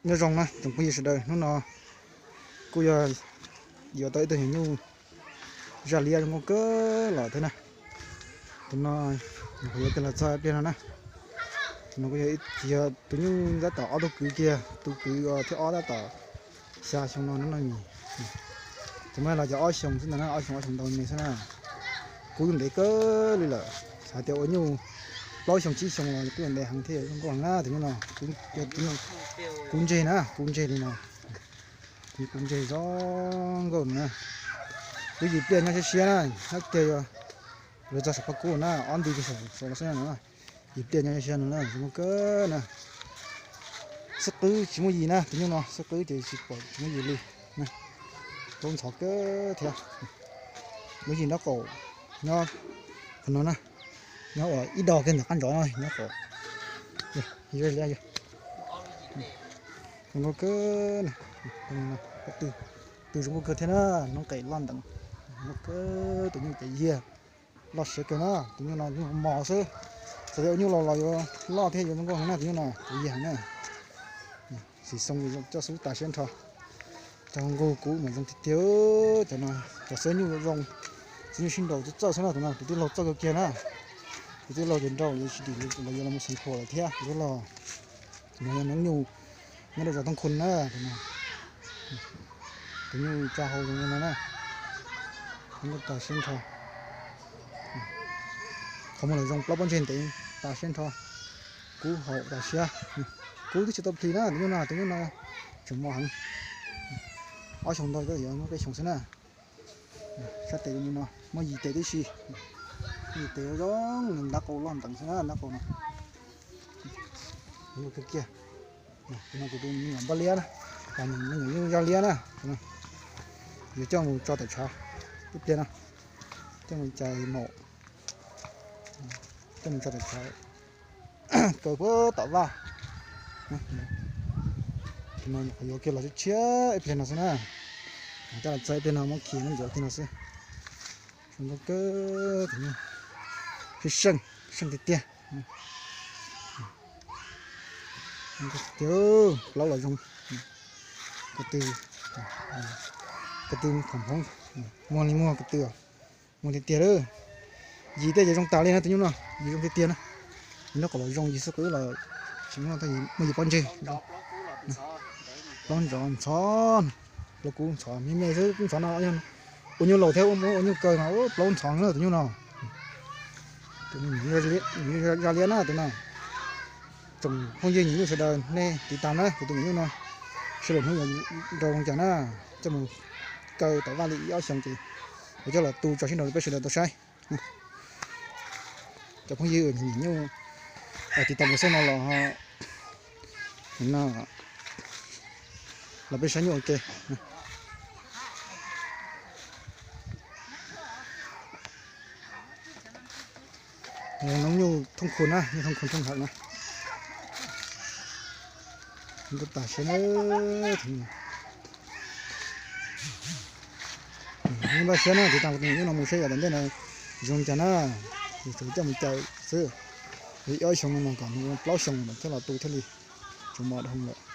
Nyob zoo na tsoom phooj ywg sawv daws, hnub no kuj yog yuav tau ib tug nyuam nyuj zaj liab zoo nkauj kawg los thiab na. Tus no nyuam qhuav yuav kiag los txog pliag no na. Tus no kuj yog ib, tsis yog tus nyuj tab tom ob tug kwv kiag, tus kwv uas thib ob tab tom xya xyoo no na. Ces muab los cov ob xyoos xwb ntag na, ob xyoos ob xyoos ntau me xwb na. Kub ntev kawg li lawm, xav tias ua nyuj plaub xyoo tsib xyoo los kub ntev heev thiab zoo nkauj heev na. Tus nyuj no, tus nyuj kub ntseg na, kub ntseg li no. Tus nyuj kub ntseg zoo nkauj na. Lub yim pliaj nyob siab siab na, nyob kiag yuav luag txog saum phaj kub na, ob nti kiag saum los xwb na. Yim pliaj nyob siab siab no na, zoo nkauj kawg na. Xub qwb tsis muaj yim na, tus nyuj no xub qwb ces tsis pom tsis muaj yim li. Plaub ntxhov kawg thiab. Lub yim nraub qaum nyob qhov no na, nyob uas ib do kiag ntawm qab ntsov no nyob qaum. Zoo nkauj kawg na. Tus zoo nkauj kawg thiab na, noob qes loj nteev, zoo nkauj kawg. Tus nyuj ces yiag loj siab kawg na, tus nyuj no nyuj mos xwb. Txawm tias ua nyuj laus los yuav loj thiab yuav zoo nkauj heev na, tus nyuj no ces yiag heev na. Xim xoo coj xub tas siab nrho. Cov nqug kub mas zoo tiag tiag. Cov no cov xub nyuj zoo, xub nyuj sib nraus txawj txawj xwb na, tus no tus tij laug txawj kawg kiag na. Tus tij laug ces nrau lawv tsis dim los yuav los mus xeev khuam lawm thiab tus tij laug. Tus no yog noob nyuj nyob rau zos Tooj Khun na, tus no. Tus nyuj tsa hau zoo no na. Zoo nkauj tas siab nrho. Qhov muag los zoo, plaub pob ntseg ntev tas siab nrho. Kub haum tas siab. Kub twb tsis tau plis na, tus nyuj no, tus nyuj no tseem mos heev. Ob xyoos ntau, yuav muaj peb xyoos xwb na. Sab tes no muaj yim tes tib si. Yim tes zoo, nraub qaum loj nteev xwb na, nraub qaum no. Zoo kawg kiag. Tus no kuv tus me nyuam npab liab na, me nyuam nyuj zaj liab na. Yuav coj mus tso tawm tshav ib pliag no, coj mus cais maum, coj mus tso tawm tshav kaw puag tom vaj. Tus no nyuam qhuav yuav kiag los tshiab tshiab ib pliag no xwb na. Coj los txog ib pliag no muab khi muab ntxuav kiag no xwb. Zoo nkauj kawg, tus nyuj seej seej tiag tiag. Tiag, plaub los zoo. Ko tw, ko tw qhov hmoob, muag li muag ko tw, muag tiag tiag lawm. Yim tej ces zoo tas li na tus nyuj no, yim zoo tiag tiag na. Yim nraub qaum los zoo, yim xub qwb los tsis muaj, muaj yim pob ntseg. Plaub ntxhov, ntxhov, plaub kub ntxhov me me xwb, ntxhov no ua nyuj laus thiab ua nyuj kaw mas plaub ntxhov na tus nyuj no. Tus nyuj zaj liab na tus no. Tsoom phooj ywg nyuam nyuj sawv daws nej tiv tas na, kuv tus nyuam nyuj no sawv daws hnub yuav nrau zoo cas na, coj mus kaw tom vaj li ib ob xyoos ces yuav coj los tu tso sib nraus rau peb sawv daws tau saib. Cov phooj ywg nyuam nyuj tiv tas mus xwb no los, no los peb saib nyuj ua ke. Noob nyuj Thooj Khun na, nyuj Thooj Khun Thooj Hawm na. Nkauj tas siab na. Npaj siab na, tiv tas kuv tus nyuam nyuj no mus saib yav tom ntej no zoo cas na. Tsuas coj mus cais xwb. Ib ob xyoo no mas kom nws plaub xyoo lawm thiaj los tu thiaj li tsuas mos dhau lawm.